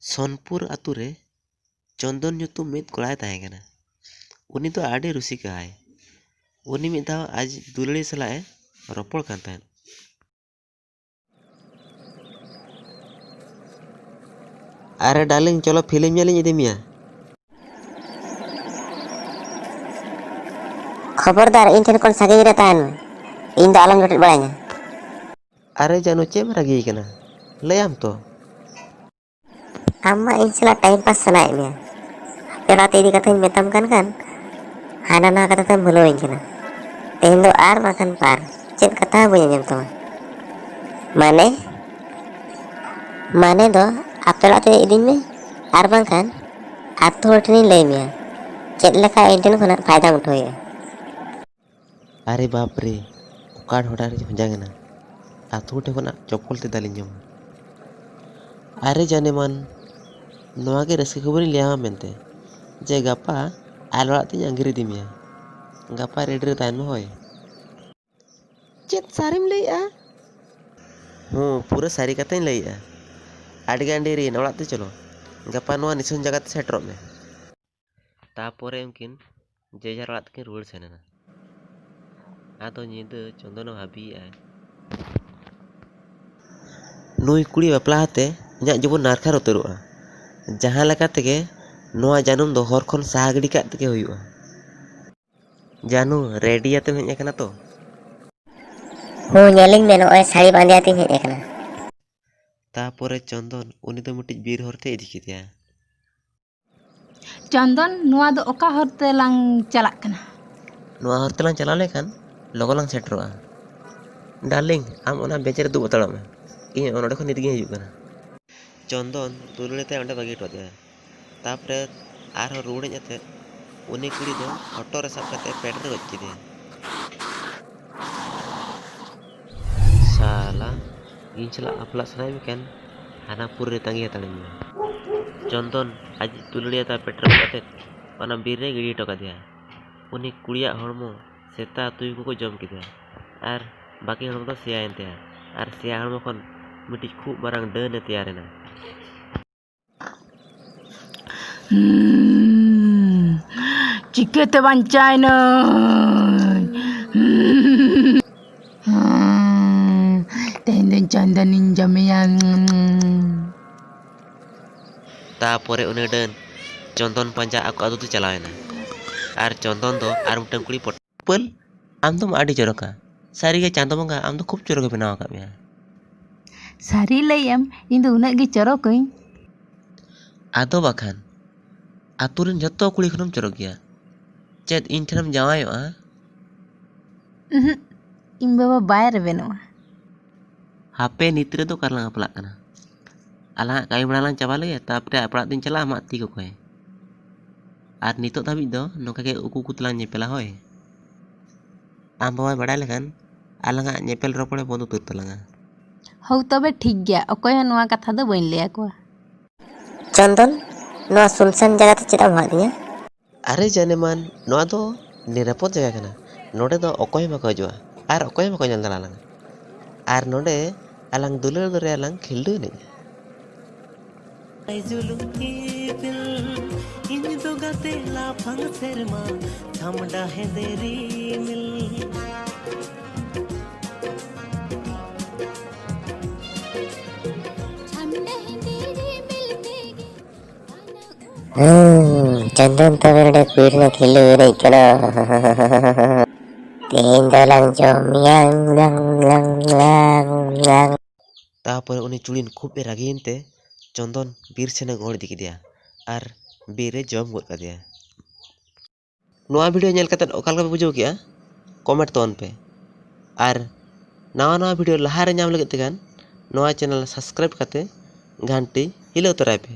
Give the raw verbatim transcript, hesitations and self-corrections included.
ᱥᱳᱱᱯᱩᱨ ᱟᱛᱳ ᱨᱮ ᱪᱚᱱᱫᱚᱱ ᱧᱩᱛᱩᱢ ᱢᱤᱫ ᱠᱚᱲᱟᱭ ᱛᱟᱦᱮᱸ ᱠᱟᱱᱟ᱾ ᱩᱱᱤ ᱫᱚ ᱟᱹᱰᱤ ᱨᱩᱥᱤᱠᱟᱭ᱾ ᱩᱱᱤ ᱢᱤᱫ ᱫᱷᱟᱣ ᱟᱡ ᱫᱩᱞᱟᱹᱲᱤᱭᱟᱹ ᱥᱟᱞᱟᱜ ᱮ ᱨᱚᱯᱚᱲ ᱠᱟᱱ ᱛᱟᱦᱮᱸᱫ᱾ "ᱟᱨᱮ ᱰᱟᱨᱞᱤᱝ, ᱪᱚᱞᱚ ᱯᱷᱤᱞᱢ ᱧᱮᱞ ᱤᱧ ᱤᱫᱤ ᱢᱮᱭᱟ᱾" "ᱠᱷᱚᱵᱚᱨᱫᱟᱨ, ᱤᱧ ᱴᱷᱮᱱ ᱠᱷᱚᱱ ᱥᱟᱺᱜᱤᱧ ᱨᱮ ᱛᱟᱦᱮᱱ ᱢᱮ, ᱤᱧ ᱫᱚ ᱟᱞᱚᱢ ᱡᱚᱴᱮᱫ ᱵᱟᱲᱟᱧᱟ᱾" "ᱟᱨᱮ ᱡᱟᱱᱩ, ᱪᱮᱫ ᱮᱢ ᱨᱟᱹᱜᱤ ᱠᱟᱱᱟ? ᱞᱟᱹᱭᱟᱢ ᱛᱚ?" "ᱟᱢ ᱢᱟ ᱤᱧ ᱥᱟᱞᱟᱜ ᱴᱟᱭᱤᱢ ᱯᱟᱥ ᱥᱟᱱᱟᱭᱮᱫ ᱢᱮᱭᱟ᱾ ᱟᱯᱮ ᱚᱲᱟᱜ ᱛᱮ ᱤᱫᱤ ᱠᱟᱛᱷᱟᱧ ᱢᱮᱛᱟᱢ ᱠᱟᱱ ᱠᱷᱟᱱ, ᱦᱟᱱᱟ ᱱᱟᱣᱟ ᱠᱟᱛᱷᱟ ᱛᱮᱢ ᱵᱷᱩᱞᱟᱹᱣᱤᱧ ᱠᱟᱱᱟ᱾ ᱛᱮᱦᱮᱧ ᱫᱚ ᱟᱨ ᱵᱟᱝᱠᱷᱟᱱ ᱯᱟᱨ, ᱪᱮᱫ ᱠᱟᱛᱷᱟ ᱦᱚᱸ ᱵᱟᱹᱧ ᱟᱸᱡᱚᱢ ᱛᱟᱢᱟ᱾" "ᱢᱟᱱᱮ?" "ᱢᱟᱱᱮ ᱫᱚ ᱟᱯᱮ ᱚᱲᱟᱜ ᱛᱮ ᱤᱫᱤᱧ ᱢᱮ, ᱟᱨ ᱵᱟᱝᱠᱷᱟᱱ ᱟᱛᱳ ᱦᱚᱲ ᱴᱷᱮᱱᱤᱧ ᱞᱟᱹᱭ ᱢᱮᱭᱟ, ᱪᱮᱫ ᱞᱮᱠᱟ ᱤᱧ ᱴᱷᱮᱱ ᱠᱷᱚᱱᱟᱜ ᱯᱷᱟᱭᱫᱟᱢ ᱩᱴᱷᱟᱹᱣᱮᱫᱼᱟ᱾" "ᱟᱨᱮ ᱵᱟᱯ ᱨᱮ, ᱚᱠᱟ ᱰᱷᱚᱰᱟ ᱨᱮᱧ ᱦᱚᱡᱟᱝ ᱮᱱᱟ? ᱟᱛᱳ ᱦᱚᱲ ᱴᱷᱮᱱ ᱠᱷᱚᱱᱟᱜ ᱪᱚᱯᱚᱞ ᱛᱮ ᱫᱟᱞᱤᱧ ᱡᱚᱢᱟ᱾ ᱟᱨᱮ ᱡᱟᱱᱮᱢᱟᱱ, ᱱᱚᱣᱟ ᱜᱮ ᱨᱟᱹᱥᱠᱟᱹ ᱠᱷᱚᱵᱚᱨᱤᱧ ᱞᱟᱹᱭᱟᱢᱟ ᱢᱮᱱᱛᱮ, ᱡᱮ ᱜᱟᱯᱟ ᱟᱞᱮ ᱚᱲᱟᱜ ᱛᱤᱧ ᱟᱸᱜᱤᱨ ᱤᱫᱤ ᱢᱮᱭᱟ᱾ ᱜᱟᱯᱟ ᱨᱮᱰᱤ ᱨᱮ ᱛᱟᱦᱮᱱ ᱢᱮ, ᱦᱳᱭ᱾" "ᱪᱮᱫ ᱥᱟᱹᱨᱤᱢ ᱞᱟᱹᱭᱮᱜᱼᱟ?" "ᱦᱚᱸ, ᱯᱩᱨᱟᱹ ᱥᱟᱹᱨᱤ ᱠᱟᱛᱷᱟᱧ ᱞᱟᱹᱭᱮᱜᱼᱟ᱾ ᱟᱹᱰᱤᱜᱟᱱ ᱰᱮᱨᱤᱭᱮᱱᱟ, ᱚᱲᱟᱜ ᱛᱮ ᱪᱚᱞᱚ᱾ ᱜᱟᱯᱟ ᱱᱚᱣᱟ ᱱᱤᱥᱩᱱ ᱡᱟᱭᱜᱟ ᱛᱮ ᱥᱮᱴᱮᱨᱚᱜ ᱢᱮ᱾" ᱛᱟᱯᱚᱨᱮ ᱩᱱᱠᱤᱱ ᱡᱮ ᱡᱟᱨ ᱚᱲᱟᱜ ᱛᱮᱠᱤᱱ ᱨᱩᱣᱟᱹᱲ ᱥᱮᱱ ᱮᱱᱟ᱾ ᱟᱫᱚ ᱧᱤᱫᱟᱹ ᱪᱚᱱᱫᱚᱱ ᱦᱚᱸ ᱵᱷᱟᱹᱵᱤᱭᱮᱫᱼᱟᱭ, "ᱱᱩᱭ ᱠᱩᱲᱤ ᱵᱟᱯᱞᱟ ᱦᱟᱛᱮ ᱤᱧᱟᱹᱜ ᱡᱤᱵᱚᱱ ᱱᱟᱨᱠᱷᱟᱨ ᱩᱛᱟᱹᱨᱚᱜᱼᱟ᱾ ᱡᱟᱦᱟᱸ ᱞᱮᱠᱟ ᱛᱮᱜᱮ ᱱᱚᱣᱟ ᱡᱟᱹᱱᱩᱢ ᱫᱚ ᱦᱚᱨ ᱠᱷᱚᱱ ᱥᱟᱦᱟ ᱜᱤᱰᱤ ᱠᱟᱜ ᱛᱮᱜᱮ ᱦᱩᱭᱩᱜᱼᱟ᱾" "ᱡᱟᱹᱱᱩ, ᱨᱮᱰᱤ ᱟᱛᱮᱢ ᱦᱮᱡ ᱟᱠᱟᱱᱟ ᱛᱚ?" "ᱦᱳ, ᱧᱮᱞᱤᱧ ᱢᱮ, ᱱᱚᱜᱼᱚᱭ ᱥᱟᱹᱲᱤ ᱵᱟᱸᱫᱮ ᱟᱛᱮᱧ ᱦᱮᱡ ᱟᱠᱟᱱᱟ᱾" ᱛᱟᱯᱚᱨᱮ ᱪᱚᱱᱫᱚᱱ ᱩᱱᱤ ᱫᱚ ᱢᱤᱫᱴᱤᱡ ᱵᱤᱨ ᱦᱚᱨ ᱛᱮ ᱤᱫᱤ ᱠᱮᱫᱮᱭᱟ᱾ "ᱪᱚᱱᱫᱚᱱ, ᱱᱚᱣᱟ ᱫᱚ ᱚᱠᱟ ᱦᱚᱨ ᱛᱮ ᱞᱟᱝ ᱪᱟᱞᱟᱜ ᱠᱟᱱᱟ?" "ᱱᱚᱣᱟ ᱦᱚᱨ ᱛᱮᱞᱟᱝ ᱪᱟᱞᱟᱣ ᱞᱮᱱᱠᱷᱟᱱ ᱞᱚᱜᱚᱱ ᱞᱟᱝ ᱥᱮᱴᱮᱨᱚᱜᱼᱟ᱾ ᱰᱟᱨᱞᱤᱝ, ᱟᱢ ᱚᱱᱟ ᱵᱮᱧᱪ ᱨᱮ ᱫᱩᱲᱩᱵ ᱦᱟᱛᱟᱲᱚᱜ ᱢᱮ, ᱤᱧ ᱱᱚᱸᱰᱮ ᱠᱷᱚᱱ ᱱᱤᱛ ᱜᱤᱧ ᱦᱤᱡᱩᱜ ᱠᱟᱱᱟ᱾" ᱪᱚᱱᱫᱚᱱ ᱫᱩᱞᱟᱹᱲᱤ ᱛᱮ ᱚᱸᱰᱮ ᱵᱟᱹᱜᱤ ᱦᱚᱴᱚ ᱟᱫᱮᱭᱟ᱾ ᱛᱟᱯᱚᱨᱮ ᱟᱨᱦᱚᱸ ᱨᱩᱣᱟᱹᱲ ᱦᱮᱡ ᱠᱟᱛᱮ ᱩᱱᱤ ᱠᱩᱲᱤ ᱫᱚ ᱚᱴᱳ ᱨᱮ ᱥᱟᱵ ᱠᱟᱛᱮ ᱯᱮᱰ ᱨᱮ ᱜᱚᱡ ᱠᱮᱫᱮᱭᱟ᱾ ᱥᱟᱞᱟ, ᱤᱧ ᱥᱟᱞᱟᱜ ᱵᱟᱯᱞᱟᱜ ᱥᱟᱱᱟᱭᱮᱫ ᱢᱮᱠᱷᱟᱱ ᱦᱟᱱᱟ ᱯᱩᱨ ᱨᱮ ᱛᱟᱸᱜᱤ ᱦᱟᱛᱟᱲᱤᱧ ᱢᱮ᱾ ᱪᱚᱱᱫᱚᱱ ᱟᱡ ᱫᱩᱞᱟᱹᱲᱤᱭᱟᱹ ᱛᱟᱭ ᱯᱮᱰ ᱨᱮ ᱜᱚᱡ ᱠᱟᱛᱮ ᱚᱱᱟ ᱵᱤᱨ ᱨᱮ ᱜᱤᱰᱤ ᱦᱚᱴᱚ ᱠᱟᱫᱮᱭᱟ᱾ ᱩᱱᱤ ᱠᱩᱲᱤᱭᱟᱜ ᱦᱚᱲᱢᱚ ᱥᱮᱛᱟ ᱛᱩᱭᱩ ᱠᱚᱠᱚ ᱡᱚᱢ ᱠᱮᱫᱟ ᱟᱨ ᱵᱟᱹᱠᱤ ᱦᱚᱲᱢᱚ ᱫᱚ ᱥᱮᱭᱟᱭᱮᱱ ᱛᱟᱭᱟ ᱟᱨ ᱥᱮᱭᱟ ᱦᱚᱲᱢᱚ ᱠᱷᱚᱱ ᱢᱤᱫᱴᱤᱡ ᱠᱷᱩᱵ ᱢᱟᱨᱟᱝ ᱰᱟᱹᱱ ᱮ ᱛᱮᱭᱟᱨ ᱮᱱᱟ᱾ ᱦᱩᱸ, ᱪᱤᱠᱟᱹᱛᱮ ᱵᱟᱧᱪᱟᱣᱮᱱᱟᱹᱧ? ᱦᱩᱸ, ᱛᱮᱦᱮᱧ ᱫᱚᱧ ᱪᱚᱱᱫᱚᱱᱤᱧ ᱡᱚᱢᱮᱭᱟ᱾ ᱛᱟᱯᱚᱨᱮ ᱩᱱᱤ ᱰᱟᱹᱱ ᱪᱚᱱᱫᱚᱱ ᱯᱟᱸᱡᱟ ᱟᱠᱚ ᱟᱹᱛᱩ ᱛᱮ ᱪᱟᱞᱟᱣᱮᱱᱟ᱾ ᱟᱨ ᱪᱚᱱᱫᱚᱱ ᱫᱚ ᱟᱨ ᱢᱤᱫᱴᱟᱝ ᱠᱩᱲᱤ ᱯᱚᱴ- ᱯᱟᱹᱞ, ᱟᱢ ᱫᱚᱢ ᱟᱹᱰᱤ ᱪᱚᱨᱚᱠᱟ᱾ ᱥᱟᱹᱨᱤᱜᱮ ᱪᱟᱸᱫᱚ ᱵᱚᱸᱜᱟ ᱟᱢ ᱫᱚ ᱠᱷᱩᱵ ᱪᱚᱨᱚᱠᱮ ᱵᱮᱱᱟᱣ ᱟᱠᱟᱫ ᱢᱮᱭᱟ᱾ ᱥᱟᱹᱨᱤ ᱞᱟᱹᱭᱮᱫ ᱟᱢ, ᱤᱧ ᱫᱚ ᱩᱱᱟᱹᱜ ᱜᱮ ᱪᱚᱨᱚᱠᱟᱹᱧ? ᱟᱫᱚ ᱵᱟᱠᱷᱟᱱ, ᱟᱹᱛᱩ ᱨᱮᱱ ᱡᱷᱚᱛᱚ ᱠᱩᱲᱤ ᱠᱷᱚᱱᱮᱢ ᱪᱚᱨᱚᱠ ᱜᱮᱭᱟ᱾ ᱪᱮᱫ ᱤᱧ ᱴᱷᱮᱱᱮᱢ ᱡᱟᱶᱟᱭᱚᱜᱼᱟ? ᱩᱦᱩᱸᱜ, ᱤᱧ ᱵᱟᱵᱟ ᱵᱟᱭ ᱨᱮᱵᱮᱱᱚᱜᱼᱟ᱾ ᱦᱟᱯᱮ ᱱᱤᱛ ᱨᱮᱫᱚ ᱚᱠᱟ ᱨᱮᱞᱟᱝ ᱵᱟᱯᱞᱟᱜ ᱠᱟᱱᱟ? ᱟᱞᱟᱝᱟᱜ ᱠᱟᱹᱢᱤ ᱵᱟᱲᱟ ᱞᱟᱝ ᱪᱟᱵᱟ ᱞᱮᱜᱮ, ᱛᱟᱨᱯᱚᱨᱮ ᱟᱯᱲᱟᱜ ᱫᱚᱧ ᱪᱟᱞᱟᱜᱼᱟ ᱟᱢᱟᱜ ᱛᱤ ᱠᱚᱠᱚᱭ᱾ ᱟᱨ ᱱᱤᱛᱚᱜ ᱫᱷᱟᱹᱵᱤᱡ ᱫᱚ ᱱᱚᱝᱠᱟ ᱜᱮ ᱩᱠᱩ ᱩᱠᱩ ᱛᱮᱞᱟᱝ ᱧᱮᱯᱮᱞᱟ, ᱦᱳᱭ? ᱟᱢ ᱵᱟᱵᱟᱭ ᱵᱟᱲᱟᱭ ᱞᱮᱠᱷᱟᱱ ᱟᱞᱟᱝᱟᱜ ᱧᱮᱯᱮᱞ ᱨᱚᱯᱚᱲᱮ ᱵᱚᱱᱫ ᱩᱛᱟᱹᱨ ᱛᱟᱞᱟᱝᱟ᱾ ᱦᱳᱭ ᱛᱚᱵᱮ ᱴᱷᱤᱠ ᱜᱮᱭᱟ, ᱚᱠᱚᱭ ᱦᱚᱸ ᱱᱚᱣᱟ ᱠᱟᱛᱷᱟ ᱫᱚ ᱵᱟᱹᱧ ᱞᱟᱹᱭ ᱟᱠᱚᱣᱟ᱾ ᱪᱚᱱᱫᱚᱱ, ᱱᱚᱣᱟ ᱥᱩᱱᱥᱟᱱ ᱡᱟᱭᱜᱟ ᱛᱮ ᱪᱮᱫᱟᱜ ᱮᱢ ᱦᱚᱦᱚ ᱟᱹᱫᱤᱧᱟ? ᱟᱨᱮ ᱡᱟᱱᱮᱢᱟᱱ, ᱱᱚᱣᱟ ᱫᱚ ᱱᱤᱨᱟᱯᱚᱫ ᱡᱟᱭᱜᱟ ᱠᱟᱱᱟ᱾ ᱱᱚᱰᱮ ᱫᱚ ᱚᱠᱚᱭ ᱦᱚᱸ ᱵᱟᱠᱚ ᱦᱤᱡᱩᱜᱼᱟ ᱟᱨ ᱚᱠᱚᱭ ᱦᱚᱸ ᱵᱟᱠᱚ ᱧᱮᱞ ᱫᱟᱲᱮ ᱟᱞᱟᱝᱟ᱾ ᱟᱨ ᱱᱚᱰᱮ ᱟᱞᱟᱝ ᱫᱩᱞᱟᱹᱲ ᱫᱚᱨᱭᱟ ᱞᱟᱝ ᱠᱷᱤᱞᱰᱩ ᱮᱱᱮᱡᱼᱟ᱾ ᱡᱩᱞᱩᱠᱤ ᱫᱤᱞ, ᱤᱧ ᱫᱚ ᱜᱟᱛᱮ ᱞᱟᱯᱷᱟᱝ ᱥᱮᱨᱢᱟ, ᱪᱷᱟᱢᱰᱟ ᱦᱮᱸᱫᱮ ᱨᱤᱢᱤᱞ᱾ ᱪᱷᱟᱢᱰᱟ ᱦᱮᱸᱫᱮ ᱨᱤᱢᱤᱞ ᱛᱮᱜᱮ᱾ ᱦᱩᱸ, ᱪᱚᱱᱫᱚᱱ ᱛᱚᱵᱮ ᱱᱚᱰᱮ ᱠᱩᱲᱤ ᱴᱷᱮᱱ ᱠᱷᱤᱞᱰᱩ ᱮᱱᱮᱡ ᱠᱟᱱᱟ᱾ ᱛᱮᱦᱮᱧ ᱫᱚ ᱞᱟᱝ ᱡᱚᱢ ᱢᱮᱭᱟ, ᱞᱟᱝ, ᱞᱟᱝ, ᱞᱟᱝ, ᱞᱟᱝ᱾ ᱛᱟᱯᱚᱨᱮ ᱩᱱᱤ ᱪᱩᱲᱤᱱ ᱠᱷᱩᱵ ᱮ ᱨᱟᱹᱜᱤᱭᱮᱱ ᱛᱮ ᱪᱚᱱᱫᱚᱱ ᱵᱤᱨ ᱥᱮᱱᱮ ᱜᱚᱦᱚᱲ ᱤᱫᱤ ᱠᱮᱫᱮᱭᱟ ᱟᱨ ᱵᱤᱨ ᱨᱮ ᱡᱚᱢ ᱜᱚᱫ ᱠᱟᱫᱮᱭᱟ᱾ ᱱᱚᱣᱟ ᱵᱷᱤᱰᱤᱭᱳ ᱧᱮᱞ ᱠᱟᱛᱮ ᱚᱠᱟ ᱞᱮᱠᱟ ᱯᱮ ᱵᱩᱡᱷᱟᱹᱣ ᱠᱮᱜᱼᱟ? ᱠᱚᱢᱮᱱᱴ ᱛᱟᱵᱚᱱ ᱯᱮ᱾ ᱟᱨ ᱱᱟᱣᱟ ᱱᱟᱣᱟ ᱵᱷᱤᱰᱤᱭᱳ ᱞᱟᱦᱟ ᱨᱮ ᱧᱟᱢ ᱞᱟᱹᱜᱤᱫ ᱛᱮ ᱠᱷᱟᱱ ᱱᱚᱣᱟ ᱪᱮᱱᱮᱞ ᱥᱟᱵᱥᱠᱨᱟᱭᱤᱵ ᱠᱟᱛᱮ ᱜᱷᱟᱱᱴᱤ ᱦᱤᱞᱟᱹᱣ ᱛᱚᱨᱟᱭ ᱯᱮ᱾